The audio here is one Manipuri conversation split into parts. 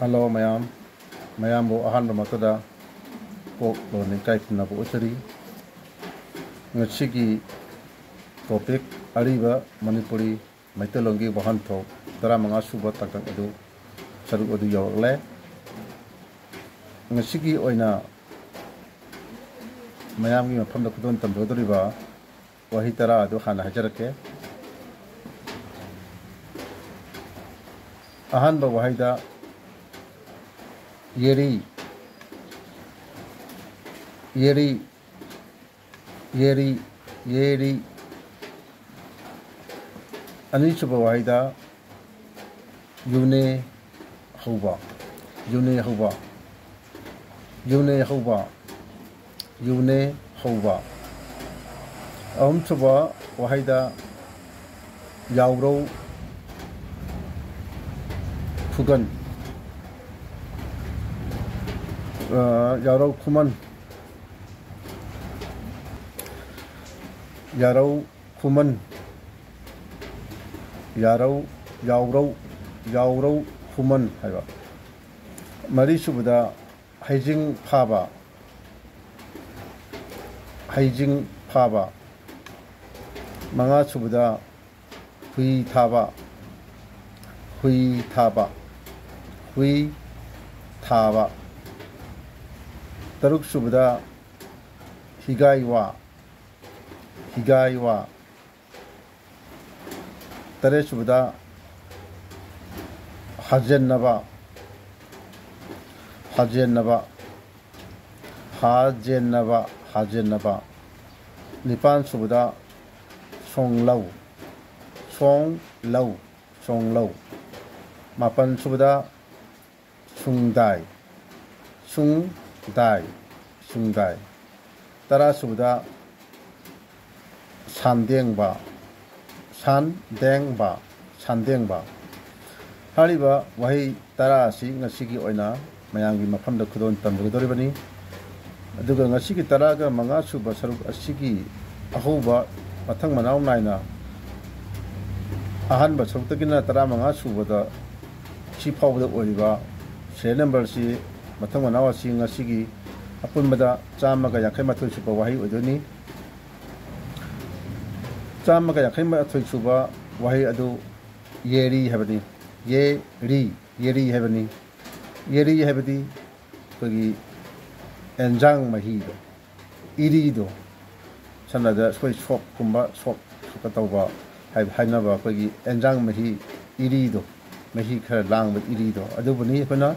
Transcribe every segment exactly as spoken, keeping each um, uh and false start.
ꯍꯜꯂꯣ ꯃꯌꯥꯝ, ꯃꯌꯥꯝꯕꯨ ꯑꯍꯥꯟꯕꯃꯛꯇꯗ ꯀꯣꯛ ꯂꯣꯟꯅ ꯏꯀꯥꯏ ꯈꯨꯝꯅꯕ ꯎꯠꯆꯔꯤ꯫ ꯉꯁꯤꯒꯤ topic ꯑꯔꯤꯕ ꯃꯅꯤꯄꯨꯔꯤ ꯃꯩꯇꯩꯂꯣꯟꯒꯤ ꯋꯥꯍꯟꯊꯣꯛ ꯇꯔꯥꯃꯉꯥ ꯁꯨꯕ ꯇꯥꯡꯀꯛ ꯑꯗꯨ, ꯁꯔꯨꯛ ꯑꯗꯨ ꯌꯧꯔꯛꯂꯦ꯫ ꯉꯁꯤꯒꯤ ꯑꯣꯏꯅ ꯃꯌꯥꯝꯒꯤ ꯃꯐꯝꯗ ꯈꯨꯗꯣꯜ ꯇꯝꯖꯒꯗꯧꯔꯤꯕ ꯋꯥꯍꯩ ꯇꯔꯥ ꯑꯗꯨ ꯍꯥꯟꯅ ꯍꯥꯏꯖꯔꯛꯀꯦ꯫ ꯑꯍꯥꯟꯕ ꯋꯥꯍꯩꯗ ꯌꯦꯔꯤ, ꯌꯦꯔꯤ, ꯌꯦꯔꯤ, ꯌꯦꯔꯤ꯫ ꯑꯅꯤꯁꯨꯕ ꯋꯥꯍꯩꯗ ꯌꯨꯅꯦ ꯍꯧꯕ, ꯌꯨꯅꯦ ꯍꯧꯕ, ꯌꯨꯅꯦ ꯍꯧꯕ, ꯌꯨꯅꯦ ꯍꯧꯕ꯫ ꯑꯍꯨꯝꯁꯨꯕ ꯋꯥꯍꯩꯗ ꯌꯥꯎꯔꯧ ꯈꯨꯒꯟ, ꯑ, ꯌꯥꯎꯔꯧ ꯈꯨꯃꯟ, ꯌꯥꯔꯧ ꯈꯨꯃꯟ, ꯌꯥꯔꯧ, ꯌꯥꯎꯔꯧ, ꯌꯥꯎꯔꯧ ꯈꯨꯃꯟ ꯍꯥꯏꯕ꯫ ꯃꯔꯤꯁꯨꯕꯗ ꯍꯩꯖꯤꯡ ꯐꯥꯕ, ꯍꯩꯖꯤꯡ ꯐꯥꯕ꯫ ꯃꯉꯥꯁꯨꯕꯗ ꯍꯨꯏ ꯊꯥꯕ, ꯍꯨꯏ ꯊꯥꯕ, ꯍꯨꯏ ꯊꯥꯕ꯫ ꯇꯔꯨꯛꯁꯨꯕꯗ ꯍꯤꯒꯥꯏꯋꯥ, ꯍꯤꯒꯥꯏꯋꯥ꯫ ꯇꯔꯦꯠꯁꯨꯕꯗ ꯍꯥꯖꯦꯟꯅꯕ, ꯍꯥꯖꯦꯟꯅꯕ, ꯍꯥꯖꯦꯟꯅꯕ, ꯍꯥꯖꯦꯟꯅꯕ꯫ ꯅꯤꯄꯥꯟꯁꯨꯕꯗ ꯁꯣꯡꯂꯧ, ꯁꯣꯡꯂꯧ, ꯁꯣꯡꯂꯧ꯫ ꯃꯥꯄꯟꯁꯨꯕꯗ ꯁꯨꯡꯗꯥꯏ, ꯁꯨꯡꯗꯥꯏ, ꯁꯨꯡꯗꯥꯏ꯫ ꯇꯔꯥꯁꯨꯕꯗ ꯁꯥꯟꯗꯦꯡꯕ, ꯁꯥꯟꯗꯦꯡꯕ, ꯁꯥꯟꯗꯦꯡꯕ꯫ ꯍꯥꯏꯔꯤꯕ ꯋꯥꯍꯩ ꯇꯔꯥ ꯑꯁꯤ ꯉꯁꯤꯒꯤ ꯑꯣꯏꯅ ꯃꯌꯥꯝꯒꯤ ꯃꯐꯝꯗ ꯈꯨꯗꯣꯜ ꯇꯝꯖꯒꯗꯧꯔꯤꯕꯅꯤ꯫ ꯑꯗꯨꯒ ꯉꯁꯤꯒꯤ ꯇꯔꯥꯒ ꯃꯉꯥ ꯁꯨꯕ ꯁꯔꯨꯛ ꯑꯁꯤꯒꯤ ꯑꯍꯧꯕ ꯃꯊꯪ ꯃꯅꯥꯎ ꯅꯥꯏꯅ ꯑꯍꯥꯟꯕ ꯁꯔꯨꯛꯇꯒꯤꯅ ꯇꯔꯥꯃꯉꯥ ꯁꯨꯕꯗ ꯁꯤ ꯐꯥꯎꯕꯗ ꯑꯣꯏꯔꯤꯕ ꯁꯦꯔꯤꯌꯦꯜ ꯅꯝꯕꯔꯁꯤ ꯃꯊꯪ ꯃꯅꯥꯎ ꯑꯁꯤ ꯉꯁꯤꯒꯤ ꯑꯄꯨꯟꯕꯗ ꯆꯥꯝꯃꯒ ꯌꯥꯡꯈꯩ ꯃꯥꯊꯣꯏ ꯁꯨꯕ ꯋꯥꯍꯩ ꯑꯣꯏꯗꯣꯏꯅꯤ꯫ ꯆꯥꯝꯃꯒ ꯌꯥꯡꯈꯩ ꯃꯥꯊꯣꯏ ꯁꯨꯕ ꯋꯥꯍꯩ ꯑꯗꯨ ꯌꯦꯔꯤ ꯍꯥꯏꯕꯅꯤ꯫ ꯌꯦꯔꯤ, ꯌꯦꯔꯤ ꯍꯥꯏꯕꯅꯤ꯫ ꯌꯦꯔꯤ ꯍꯥꯏꯕꯗꯤ ꯑꯩꯈꯣꯏꯒꯤ ꯑꯦꯟꯖꯥꯡ ꯃꯍꯤꯗꯣ, ꯏꯔꯤꯗꯣ, ꯁꯝꯅ ꯍꯥꯏꯔꯕꯗ ꯑꯩꯈꯣꯏ ꯁꯣꯞꯀꯨꯝꯕ, ꯁꯣꯞꯀ ꯇꯧꯕ ꯍꯥꯏ-, ꯍꯥꯏꯅꯕ ꯑꯩꯈꯣꯏꯒꯤ ꯑꯦꯟꯖꯥꯡ ꯃꯍꯤ ꯏꯔꯤꯗꯣ, ꯃꯍꯤ ꯈꯔ ꯂꯥꯡꯕ ꯏꯔꯤꯗꯣ, ꯑꯗꯨꯕꯨꯅꯤ ꯑꯩꯈꯣꯏꯅ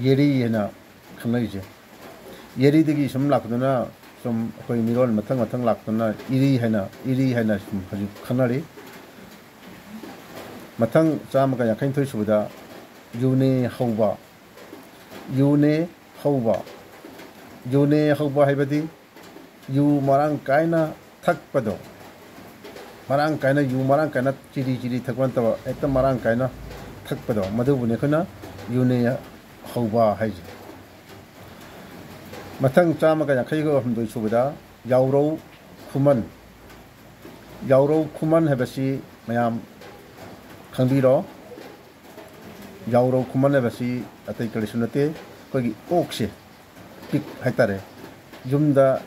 ꯌꯦꯔꯤ ꯍꯥꯏꯅ ꯈꯪꯅꯔꯤꯁꯦ꯫ ꯌꯦꯔꯤꯗꯒꯤ ꯁꯨꯝ ꯂꯥꯛꯄꯗꯨꯅ ꯁꯨꯝ ꯑꯩꯈꯣꯏ ꯃꯤꯔꯣꯜ ꯃꯊꯪ ꯃꯊꯪ ꯂꯥꯛꯄꯗꯨꯅ ꯏꯔꯤ ꯍꯥꯏꯅ, ꯏꯔꯤ ꯍꯥꯏꯅ ꯁꯨꯝ ꯍꯧꯖꯤꯛ ꯈꯪꯅꯔꯤ꯫ ꯃꯊꯪ ꯆꯥꯝꯃꯒ ꯌꯥꯡꯈꯩꯅꯤꯊꯣꯏ ꯁꯨꯕꯗ ꯌꯨꯅꯦ ꯍꯧꯕ, ꯌꯨꯅꯦ ꯍꯧꯕ, ꯌꯨꯅꯦ ꯍꯧꯕ ꯍꯥꯏꯕꯗꯤ ꯌꯨ ꯃꯔꯥꯡ ꯀꯥꯏꯅ ꯊꯛꯄꯗꯣ, ꯃꯔꯥꯡ ꯀꯥꯏꯅ, ꯌꯨ ꯃꯔꯥꯡ ꯀꯥꯏꯅ ꯆꯤꯔꯤ ꯆꯤꯔꯤ ꯊꯛꯄ ꯅꯠꯇꯕ, ꯍꯦꯛꯇ ꯃꯔꯥꯡ ꯀꯥꯏꯅ ꯊꯛꯄꯗꯣ, ꯃꯗꯨꯕꯨꯅꯤ ꯑꯩꯈꯣꯏꯅ ꯌꯨꯅꯦ ꯍꯧꯕ ꯍꯥꯏꯁꯦ꯫ ꯃꯊꯪ ꯆꯥꯝꯃꯒ ꯌꯥꯡꯈꯩꯒ ꯍꯨꯝꯗꯣꯏ ꯁꯨꯕꯗ ꯌꯥꯎꯔꯧ ꯈꯨꯃꯟ, ꯌꯥꯎꯔꯧ ꯈꯨꯃꯟ ꯍꯥꯏꯕꯁꯤ ꯃꯌꯥꯝ ꯈꯪꯕꯤꯔꯣ꯫ ꯌꯥꯎꯔꯧ ꯈꯨꯃꯟ ꯍꯥꯏꯕꯁꯤ ꯑꯇꯩ ꯀꯔꯤꯁꯨ ꯅꯠꯇꯦ, ꯑꯩꯈꯣꯏꯒꯤ ꯑꯣꯛꯁꯦ, ꯄꯤꯛ ꯍꯥꯏꯇꯥꯔꯦ, ꯌꯨꯝꯗ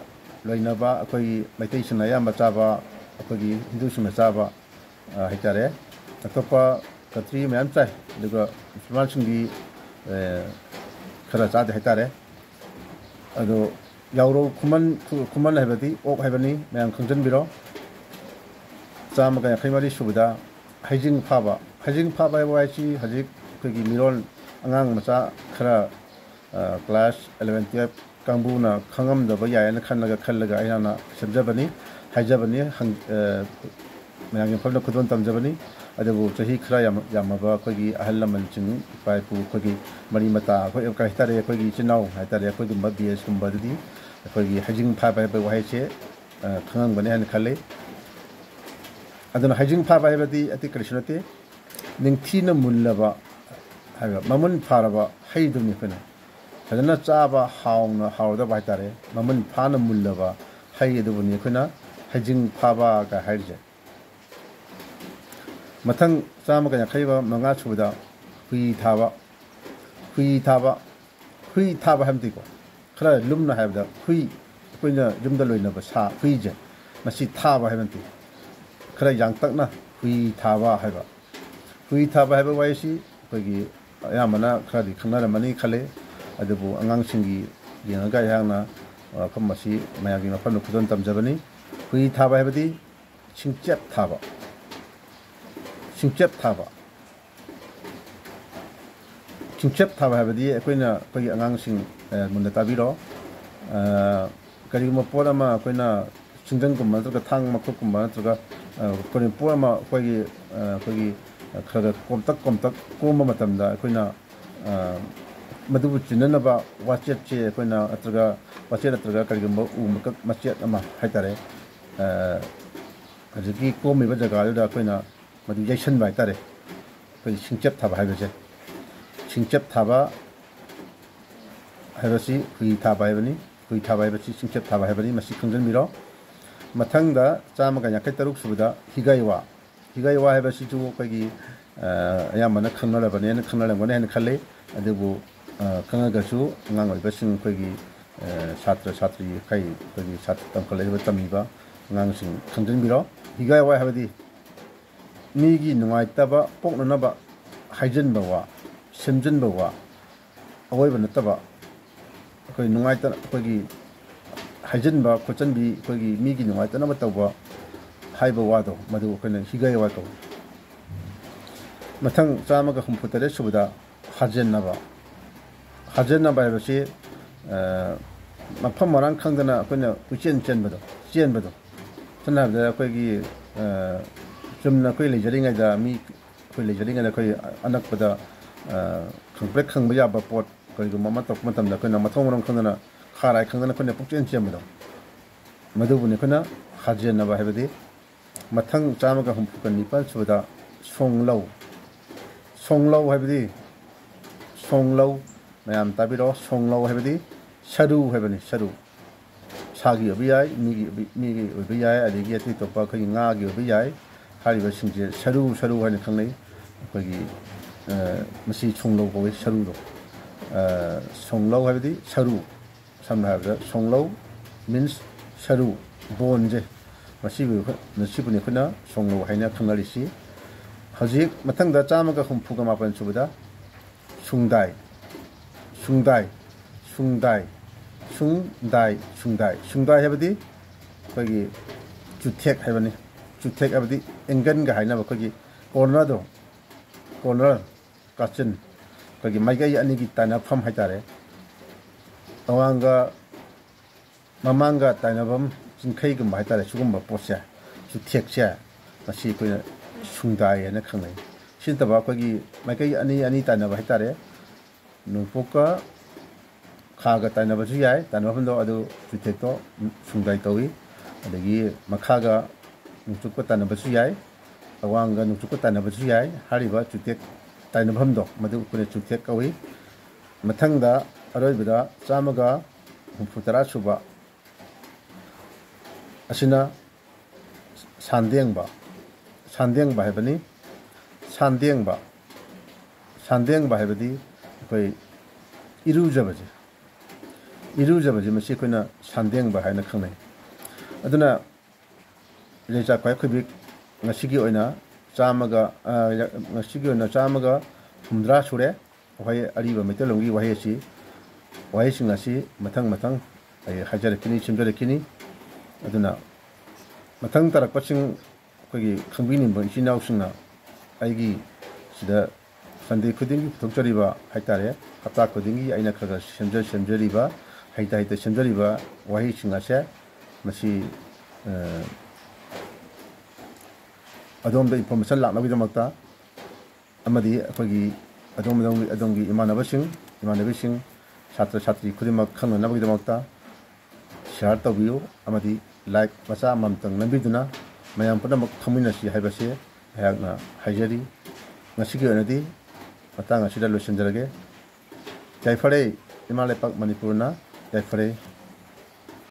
ꯂꯣꯏꯅꯕ ꯑꯩꯈꯣꯏꯒꯤ ꯃꯩꯇꯩꯁꯤꯡꯅ ꯑꯌꯥꯝꯕ ꯆꯥꯕ, ꯑꯩꯈꯣꯏꯒꯤ ꯍꯤꯟꯗꯨꯁꯤꯡꯅ ꯆꯥꯕ, ꯑ, ꯍꯥꯏꯇꯥꯔꯦ꯫ ꯑꯇꯣꯞꯄ ꯀꯟꯇ꯭ꯔꯤ ꯃꯌꯥꯝ ꯆꯥꯏ, ꯑꯗꯨꯒ ꯃꯨꯁꯜꯃꯥꯟꯁꯤꯡꯒꯤ, ꯑ, ꯈꯔ ꯆꯥꯗꯦ ꯍꯥꯏꯇꯥꯔꯦ꯫ ꯑꯗꯣ ꯌꯥꯎꯔꯧ ꯈꯨꯃꯟ, ꯈꯨ-, ꯈꯨꯃꯟ ꯍꯥꯏꯕꯗꯤ ꯑꯣꯛ ꯍꯥꯏꯕꯅꯤ, ꯃꯌꯥꯝ ꯈꯪꯖꯟꯕꯤꯔꯣ꯫ ꯆꯥꯝꯃꯒ ꯌꯥꯡꯈꯩ ꯃꯔꯤ ꯁꯨꯕꯗ ꯍꯩꯖꯤꯡ ꯐꯥꯕ꯫ ꯍꯩꯖꯤꯡ ꯐꯥꯕ ꯍꯥꯏꯕ ꯋꯥꯍꯩꯁꯤ ꯍꯧꯖꯤꯛ ꯑꯩꯈꯣꯏꯒꯤ ꯃꯤꯔꯣꯜ ꯑꯉꯥꯡ ꯃꯆꯥ ꯈꯔ, ꯑ, class eleven twelve ꯀꯥꯡꯕꯨꯅ ꯈꯪꯉꯝꯗꯕ ꯌꯥꯏꯌꯦꯅ ꯈꯜꯂꯒ, ꯈꯜꯂꯒ ꯑꯩꯍꯥꯛꯅ ꯁꯦꯝꯖꯕꯅꯤ, ꯍꯥꯏꯖꯕꯅꯤ, ꯍꯪ-, ꯑ, ꯃꯌꯥꯝꯒꯤ ꯃꯐꯝꯗ ꯈꯨꯗꯣꯜ ꯇꯝꯖꯕꯅꯤ꯫ ꯑꯗꯨꯕꯨ ꯆꯍꯤ ꯈꯔ ꯌꯥꯝ-, ꯌꯥꯝꯃꯕ ꯑꯩꯈꯣꯏꯒꯤ ꯑꯍꯜ ꯂꯃꯟꯁꯤꯡ, ꯏꯄꯥ ꯏꯄꯨ, ꯑꯩꯈꯣꯏꯒꯤ ꯃꯔꯤ ꯃꯇꯥ, ꯑꯩꯈꯣꯏ ꯀꯔꯤ ꯍꯥꯏꯇꯥꯔꯦ, ꯑꯩꯈꯣꯏꯒꯤ ꯏꯆꯤꯟ ꯏꯅꯥꯎ ꯍꯥꯏꯇꯥꯔꯦ, ꯑꯩꯈꯣꯏꯒꯨꯝꯕ batch ꯀꯨꯝꯕꯗꯗꯤ ꯑꯩꯈꯣꯏꯒꯤ ꯍꯩꯖꯤꯡ ꯐꯥꯕ ꯍꯥꯏꯕ ꯋꯥꯍꯩꯁꯦ, ꯑ, ꯈꯪꯉꯝꯒꯅꯤ ꯍꯥꯏꯅ ꯈꯜꯂꯤ꯫ ꯑꯗꯨꯅ ꯍꯩꯖꯤꯡ ꯐꯥꯕ ꯍꯥꯏꯕꯗꯤ ꯑꯇꯩ ꯀꯔꯤꯁꯨ ꯅꯠꯇꯦ, ꯅꯤꯡꯊꯤꯅ ꯃꯨꯜꯂꯕ ꯍꯥꯏꯕ, ꯃꯃꯨꯟ ꯐꯥꯔꯕ ꯍꯩꯗꯨꯅꯤ ꯑꯩꯈꯣꯏꯅ ꯐꯖꯅ ꯆꯥꯕ, ꯍꯥꯎꯅ ꯍꯥꯎꯔꯗꯕ ꯍꯥꯏꯇꯥꯔꯦ, ꯃꯃꯨꯟ ꯐꯥꯅ ꯃꯨꯜꯂꯕ ꯍꯩ ꯑꯗꯨꯕꯨꯅꯤ ꯑꯩꯈꯣꯏꯅ ꯍꯩꯖꯤꯡ ꯐꯥꯕꯒ ꯍꯥꯏꯔꯤꯁꯦ꯫ ꯃꯊꯪ ꯆꯥꯝꯃꯒ ꯌꯥꯡꯈꯩꯒ ꯃꯉꯥ ꯁꯨꯕꯗ ꯍꯨꯏ ꯊꯥꯕ꯫ ꯍꯨꯏ ꯊꯥꯕ, ꯍꯨꯏ ꯊꯥꯕ ꯍꯥꯏꯕꯗꯤꯀꯣ, ꯈꯔ ꯂꯨꯝꯅ ꯍꯥꯏꯔꯕꯗ ꯍꯨꯏ, ꯑꯩꯈꯣꯏꯅ ꯌꯨꯝꯗ ꯂꯣꯏꯅꯕ ꯁꯥ ꯍꯨꯏꯁꯦ, ꯃꯁꯤ ꯊꯥꯕ ꯍꯥꯏꯕ ꯅꯠꯇꯦ꯫ ꯈꯔ ꯌꯥꯡꯇꯛꯅ ꯍꯨꯏ ꯊꯥꯕ ꯍꯥꯏꯕ꯫ ꯍꯨꯏ ꯊꯥꯕ ꯍꯥꯏꯕ ꯋꯥꯍꯩꯁꯤ ꯑꯩꯈꯣꯏꯒꯤ ꯑꯌꯥꯝꯕꯅ ꯈꯔꯗꯤ ꯈꯪꯅꯔꯝꯃꯅꯤ ꯈꯜꯂꯤ꯫ ꯑꯗꯨꯕꯨ ꯑꯉꯥꯡꯁꯤꯡꯒꯤ ꯌꯦꯡꯉꯒ ꯑꯩꯍꯥꯛꯅ ꯋꯥꯐꯝ ꯑꯁꯤ ꯃꯌꯥꯝꯒꯤ ꯃꯐꯝꯗ ꯈꯨꯗꯣꯜ ꯇꯝꯖꯕꯅꯤ꯫ ꯍꯨꯏ ꯊꯥꯕ ꯍꯥꯏꯕꯗꯤ ꯁꯤꯡꯆꯦꯞ ꯊꯥꯕ, ꯁꯤꯡꯆꯦꯞ ꯊꯥꯕ꯫ ꯁꯤꯡꯆꯦꯞ ꯊꯥꯕ ꯍꯥꯏꯕꯗꯤ ꯑꯩꯈꯣꯏꯅ, ꯑꯩꯈꯣꯏꯒꯤ ꯑꯉꯥꯡꯁꯤꯡ, ꯑ, ꯃꯨꯟꯅ ꯇꯥꯕꯤꯔꯣ꯫ ꯑ, ꯀꯔꯤꯒꯨꯝꯕ ꯄꯣꯠ ꯑꯃ ꯑꯩꯈꯣꯏꯅ ꯁꯤꯡꯖꯪꯒꯨꯝꯕ ꯅꯠꯇ꯭ꯔꯒ ꯊꯥꯡ ꯃꯈꯨꯠꯀꯨꯝꯕ ꯅꯠꯇ꯭ꯔꯒ, ꯑ, ꯀꯔꯤ ꯄꯣꯠ ꯑꯃ ꯑꯩꯈꯣꯏꯒꯤ, ꯑ, ꯑꯩꯈꯣꯏꯒꯤ ꯈꯔ ꯈꯔ ꯀꯣꯝꯇꯛ ꯀꯣꯝꯇꯛ ꯀꯣꯝꯕ ꯃꯇꯝꯗ ꯑꯩꯈꯣꯏꯅ, ꯑ, ꯃꯗꯨꯕꯨ ꯆꯤꯟꯅꯅꯕ ꯋꯥꯆꯦꯠꯁꯦ ꯑꯩꯈꯣꯏꯅ ꯅꯠꯇ꯭ꯔꯒ ꯋꯥꯆꯦꯠ ꯅꯠꯇ꯭ꯔꯒ ꯀꯔꯤꯒꯨꯝꯕ ꯎ ꯃꯀꯛ ꯃꯆꯦꯠ ꯑꯃ ꯍꯥꯏꯇꯥꯔꯦ, ꯑ, ꯍꯧꯖꯤꯛꯀꯤ ꯀꯣꯝꯃꯤꯕ ꯖꯒꯥꯗꯨꯗ ꯑꯩꯈꯣꯏꯅ ꯃꯗꯨ ꯌꯩꯁꯟꯕ ꯍꯥꯏꯇꯥꯔꯦ꯫ ꯑꯩꯈꯣꯏ ꯁꯤꯡꯆꯦꯞ ꯊꯥꯕ ꯍꯥꯏꯕꯁꯦ, ꯁꯤꯡꯆꯦꯞ ꯊꯥꯕ ꯍꯥꯏꯕꯁꯤ ꯍꯨꯏ ꯊꯥꯕ ꯍꯥꯏꯕꯅꯤ꯫ ꯍꯨꯏ ꯊꯥꯕ ꯍꯥꯏꯕꯁꯤ ꯁꯤꯡꯆꯦꯞ ꯊꯥꯕ ꯍꯥꯏꯕꯅꯤ, ꯃꯁꯤ ꯈꯪꯖꯤꯟꯕꯤꯔꯣ꯫ ꯃꯊꯪꯗ ꯆꯥꯝꯃꯒ ꯌꯥꯡꯈꯩ ꯇꯔꯨꯛ ꯁꯨꯕꯗ ꯍꯤꯒꯥꯏꯋꯥ꯫ ꯍꯤꯒꯥꯏꯋꯥ ꯍꯥꯏꯕꯁꯤꯁꯨ ꯑꯩꯈꯣꯏꯒꯤ, ꯑ, ꯑꯌꯥꯝꯕꯅ ꯈꯪꯅꯔꯕꯅꯦꯅ, ꯈꯪꯅꯔꯝꯒꯅꯤ ꯍꯥꯏꯅ ꯈꯜꯂꯤ꯫ ꯑꯗꯨꯕꯨ, ꯑ, ꯈꯪꯉꯒꯁꯨ ꯑꯉꯥꯡ ꯑꯣꯏꯕꯁꯤꯡ ꯑꯩꯈꯣꯏꯒꯤ, ꯑ, ꯁꯥꯇ꯭ꯔ ꯁꯥꯇ꯭ꯔꯤ ꯃꯈꯩ ꯑꯩꯈꯣꯏꯒꯤ ꯁꯥꯇ꯭ꯔ ꯇꯝꯈꯠꯂꯛꯏꯕ ꯇꯝꯃꯤꯕ ꯑꯉꯥꯡꯁꯤꯡ ꯈꯪꯖꯤꯟꯕꯤꯔꯣ꯫ ꯍꯤꯒꯥꯏꯋꯥ ꯍꯥꯏꯕꯗꯤ ꯃꯤꯒꯤ ꯅꯨꯡꯉꯥꯏꯇꯕ ꯄꯣꯛꯅꯅꯕ ꯍꯥꯏꯖꯤꯟꯕ ꯋꯥ, ꯁꯦꯝꯖꯤꯟꯕ ꯋꯥ, ꯑꯋꯣꯏꯕ ꯅꯠꯇꯕ ꯑꯩꯈꯣꯏ ꯅꯨꯡꯉꯥꯏꯇ-, ꯑꯩꯈꯣꯏꯒꯤ ꯍꯥꯏꯖꯤꯟꯕ ꯈꯣꯠꯆꯤꯟꯕꯤ, ꯑꯩꯈꯣꯏꯒꯤ ꯃꯤꯒꯤ ꯅꯨꯡꯉꯥꯏꯇꯅꯕ ꯇꯧꯕ ꯍꯥꯏꯕ ꯋꯥꯗꯣ, ꯃꯗꯨ ꯑꯩꯈꯣꯏꯅ ꯍꯤꯒꯥꯏꯋꯥ ꯀꯧꯏ꯫ ꯃꯊꯪ ꯆꯥꯝꯃꯒ ꯍꯨꯝꯐꯨ ꯇꯔꯦꯠ ꯁꯨꯕꯗ ꯍꯥꯖꯦꯟꯅꯕ꯫ ꯍꯥꯖꯦꯟꯅꯕ ꯍꯥꯏꯕꯁꯤ, ꯑ, ꯃꯐꯝ ꯃꯔꯥꯡ ꯈꯪꯗꯅ ꯑꯩꯈꯣꯏꯅ ꯀꯣꯏꯆꯦꯟ ꯆꯦꯟꯕꯗꯣ, ꯆꯦꯟꯕꯗꯣ꯫ ꯁꯝꯅ ꯍꯥꯏꯔꯕꯗ ꯑꯩꯈꯣꯏꯒꯤ, ꯑ, ꯆꯨꯝꯅ ꯑꯩꯈꯣꯏ ꯂꯩꯖꯔꯤꯉꯩꯗ ꯃꯤ ꯑꯩꯈꯣꯏ ꯂꯩꯖꯔꯤꯉꯩꯗ ꯑꯩꯈꯣꯏ ꯑꯅꯛꯄꯗ, ꯑ, ꯈꯪꯄ꯭ꯔꯦꯛ ꯈꯪꯕ ꯌꯥꯕ ꯄꯣꯠ ꯀꯔꯤꯒꯨꯝꯕ ꯑꯃ ꯇꯧꯔꯛꯄ ꯃꯇꯝꯗ ꯑꯩꯈꯣꯏꯅ ꯃꯊꯣꯡ ꯃꯔꯝ ꯈꯪꯗꯅ ꯈꯥꯔꯥꯏ ꯈꯪꯗꯅ ꯑꯩꯈꯣꯏꯅ ꯄꯨꯡꯆꯦꯟ ꯆꯦꯟꯕꯗꯣ, ꯃꯗꯨꯕꯨꯅꯤ ꯑꯩꯈꯣꯏꯅ ꯍꯥꯖꯦꯟꯅꯕ ꯍꯥꯏꯕꯗꯤ꯫ ꯃꯊꯪ ꯆꯥꯝꯃꯒ ꯍꯨꯝꯐꯨꯒ ꯅꯤꯄꯥꯟ ꯁꯨꯕꯗ ꯁꯣꯡꯂꯧ꯫ ꯁꯣꯡꯂꯧ ꯍꯥꯏꯕꯗꯤ, ꯁꯣꯡꯂꯧ, ꯃꯌꯥꯝ ꯇꯥꯕꯤꯔꯣ, ꯁꯣꯡꯂꯧ ꯍꯥꯏꯕꯗꯤ ꯁꯔꯨ ꯍꯥꯏꯕꯅꯤ, ꯁꯔꯨ꯫ ꯁꯥꯒꯤ ꯑꯣꯏꯕ ꯌꯥꯏ, ꯃꯤꯒꯤ ꯑꯣꯏꯕ, ꯃꯤꯒꯤ ꯑꯣꯏꯕ ꯌꯥꯏ, ꯑꯗꯒꯤ ꯑꯇꯩ ꯑꯇꯣꯞꯄ ꯑꯩꯈꯣꯏꯒꯤ ꯉꯥꯒꯤ ꯑꯣꯏꯕ ꯌꯥꯏ꯫ ꯍꯥꯏꯔꯤꯕꯁꯤꯡꯁꯦ ꯁꯔꯨ, ꯁꯔꯨ ꯍꯥꯏꯅ ꯈꯪꯅꯩ꯫ ꯑꯩꯈꯣꯏꯒꯤ, ꯑ, ꯃꯁꯤ ꯁꯣꯡꯂꯧ ꯀꯧꯋꯤ, ꯁꯔꯨꯗꯣ꯫ ꯁꯣꯡꯂꯧ ꯍꯥꯏꯕꯗꯤ ꯁꯔꯨ, ꯁꯝꯅ ꯍꯥꯏꯔꯕꯗ ꯁꯣꯡꯂꯧ means ꯁꯔꯨ, boneꯁꯦ, ꯃꯁꯤꯕꯨ, ꯃꯁꯤꯕꯨꯅꯤ ꯑꯩꯈꯣꯏꯅ ꯁꯣꯡꯂꯧ ꯍꯥꯏꯅ ꯈꯪꯅꯔꯤꯁꯤ꯫ ꯍꯧꯖꯤꯛ ꯃꯊꯪꯗ ꯆꯥꯝꯃꯒ ꯍꯨꯝꯐꯨꯒ ꯃꯥꯄꯟ ꯁꯨꯕꯗ ꯁꯨꯡꯗꯥꯏ, ꯁꯨꯡꯗꯥꯏ, ꯁꯨꯡꯗꯥꯏ, ꯁꯨꯡꯗꯥꯏ, ꯁꯨꯡꯗꯥꯏ, ꯁꯨꯡꯗꯥꯏ ꯍꯥꯏꯕꯗꯤ ꯑꯩꯈꯣꯏꯒꯤ ꯆꯨꯊꯦꯛ ꯍꯥꯏꯕꯅꯤ꯫ ꯆꯨꯊꯦꯛ ꯍꯥꯏꯕꯗꯤ angle ꯍꯥꯏꯅꯕ ꯑꯩꯈꯣꯏꯒꯤ cornerꯗꯣ, corner, ꯀꯥꯆꯤꯟ, ꯑꯩꯈꯣꯏꯒꯤ ꯃꯥꯏꯀꯩ ꯑꯅꯤꯒꯤ ꯇꯥꯏꯅꯐꯝ ꯍꯥꯏꯇꯥꯔꯦ꯫ ꯑꯋꯥꯡꯒ ꯃꯃꯥꯡꯒ ꯇꯥꯏꯅꯐꯝ, ꯆꯤꯡꯈꯩꯒꯨꯝꯕ ꯍꯥꯏꯇꯥꯔꯦ꯫ ꯁꯤꯒꯨꯝꯕ ꯄꯣꯠꯁꯦ, ꯆꯨꯊꯦꯛꯁꯦ, ꯃꯁꯤ ꯑꯩꯈꯣꯏꯅ ꯁꯨꯡꯗꯥꯏ ꯍꯥꯏꯅ ꯈꯪꯅꯩ꯫ ꯁꯤ ꯅꯠꯇꯕ ꯑꯩꯈꯣꯏꯒꯤ ꯃꯥꯏꯀꯩ ꯑꯅꯤ ꯑꯅꯤ ꯇꯥꯏꯅꯕ ꯍꯥꯏꯇꯥꯔꯦ, ꯅꯣꯡꯄꯣꯛꯀ ꯈꯥꯒ ꯇꯥꯏꯅꯕꯁꯨ ꯌꯥꯏ, ꯇꯥꯏꯅꯐꯝꯗꯣ ꯑꯗꯨ ꯆꯨꯊꯦꯛꯇꯣ ꯁꯨꯡꯗꯥꯏ ꯀꯧꯏ꯫ ꯑꯗꯒꯤ ꯃꯈꯥꯒ ꯅꯣꯡꯆꯨꯞꯀ ꯇꯥꯏꯅꯕꯁꯨ ꯌꯥꯏ, ꯑꯋꯥꯡꯒ ꯅꯣꯡꯆꯨꯞꯀ ꯇꯥꯏꯅꯕꯁꯨ ꯌꯥꯏ꯫ ꯍꯥꯏꯔꯤꯕ ꯆꯨꯊꯦꯛ ꯇꯥꯏꯅꯐꯝꯗꯣ ꯃꯗꯨ ꯑꯩꯈꯣꯏꯅ ꯆꯨꯊꯦꯛ ꯀꯧꯏ꯫ ꯃꯊꯪꯗ ꯑꯔꯣꯏꯕꯗ ꯆꯥꯝꯃꯒ ꯍꯨꯝꯐꯨ ꯇꯔꯥ ꯁꯨꯕ ꯑꯁꯤꯅ ꯁꯥꯟꯗꯦꯡꯕ, ꯁꯥꯟꯗꯦꯡꯕ ꯍꯥꯏꯕꯅꯤ꯫ ꯁꯥꯟꯗꯦꯡꯕ, ꯁꯥꯟꯗꯦꯡꯕ ꯍꯥꯏꯕꯗꯤ ꯑꯩꯈꯣꯏ ꯏꯔꯨꯖꯕꯁꯦ, ꯏꯔꯨꯖꯕꯁꯦ ꯃꯁꯤ ꯑꯩꯈꯣꯏꯅ ꯁꯥꯟꯗꯦꯡꯕ ꯍꯥꯏꯅ ꯈꯪꯅꯩ꯫ ꯑꯗꯨꯅ ꯏꯔꯩꯆꯥ ꯈ꯭ꯋꯥꯏ ꯈꯨꯕꯤꯛ ꯉꯁꯤꯒꯤ ꯑꯣꯏꯅ ꯆꯥꯝꯃꯒ, ꯑ, ꯉꯁꯤꯒꯤ ꯑꯣꯏꯅ ꯆꯥꯝꯃꯒ ꯍꯨꯝꯗ꯭ꯔꯥ ꯁꯨꯔꯦ꯫ ꯋꯥꯍꯩ ꯑꯔꯤꯕ ꯃꯩꯇꯩꯂꯣꯟꯒꯤ ꯋꯥꯍꯩ ꯑꯁꯤ, ꯋꯥꯍꯩꯁꯤꯡ ꯑꯁꯤ ꯃꯊꯪ ꯃꯊꯪ ꯑꯩ ꯍꯥꯏꯖꯔꯛꯈꯤꯅꯤ, ꯁꯦꯝꯖꯔꯛꯈꯤꯅꯤ꯫ ꯑꯗꯨꯅ ꯃꯊꯪ ꯇꯥꯔꯛꯄꯁꯤꯡ ꯑꯩꯈꯣꯏꯒꯤ ꯈꯪꯕꯤꯅꯤꯡꯕ ꯏꯆꯤꯟ ꯏꯅꯥꯎꯁꯤꯡꯅ ꯑꯩꯒꯤ ꯁꯤꯗ Sunday ꯈꯨꯗꯤꯡꯒꯤ ꯄꯨꯊꯣꯛꯆꯔꯤꯕ ꯍꯥꯏꯇꯥꯔꯦ, ꯍꯞꯇꯥ ꯈꯨꯗꯤꯡꯒꯤ ꯑꯩꯅ ꯈꯔ ꯈꯔ ꯁꯦꯝꯖ ꯁꯦꯝꯖꯔꯤꯕ, ꯍꯩꯇ ꯍꯩꯇ ꯁꯦꯝꯖꯔꯤꯕ ꯋꯥꯍꯩꯁꯤꯡ ꯑꯁꯦ ꯃꯁꯤ, ꯑ, ꯑꯗꯣꯝꯗ information ꯂꯥꯛꯅꯕꯒꯤꯗꯃꯛꯇ ꯑꯃꯗꯤ ꯑꯩꯈꯣꯏꯒꯤ ꯑꯗꯣꯝ, ꯑꯗꯣꯝꯒꯤ, ꯑꯗꯣꯝꯒꯤ ꯏꯃꯥꯟꯅꯕꯁꯤꯡ, ꯏꯃꯥꯟꯅꯕꯤꯁꯤꯡ, ꯁꯥꯇ꯭ꯔ ꯁꯥꯇ꯭ꯔꯤ ꯈꯨꯗꯤꯡꯃꯛ ꯈꯪꯅꯅꯕꯒꯤꯗꯃꯛꯇ share ꯇꯧꯕꯤꯌꯨ ꯑꯃꯗꯤ like ꯃꯆꯥ ꯑꯃꯃꯝꯇꯪ ꯅꯝꯕꯤꯗꯨꯅ ꯃꯌꯥꯝ ꯄꯨꯝꯅꯃꯛ ꯈꯪꯃꯤꯟꯅꯁꯤ ꯍꯥꯏꯕꯁꯤ ꯑꯩꯍꯥꯛꯅ ꯍꯥꯏꯖꯔꯤ꯫ ꯉꯁꯤꯒꯤ ꯑꯣꯏꯅꯗꯤ ꯃꯇꯥꯡ ꯑꯁꯤꯗ ꯂꯣꯏꯁꯤꯟꯖꯔꯒꯦ꯫ ꯌꯥꯏꯐꯔꯦ, ꯏꯃꯥ ꯂꯩꯄꯥꯛ ꯃꯅꯤꯄꯨꯔꯅ ꯌꯥꯏꯐꯔꯦ꯫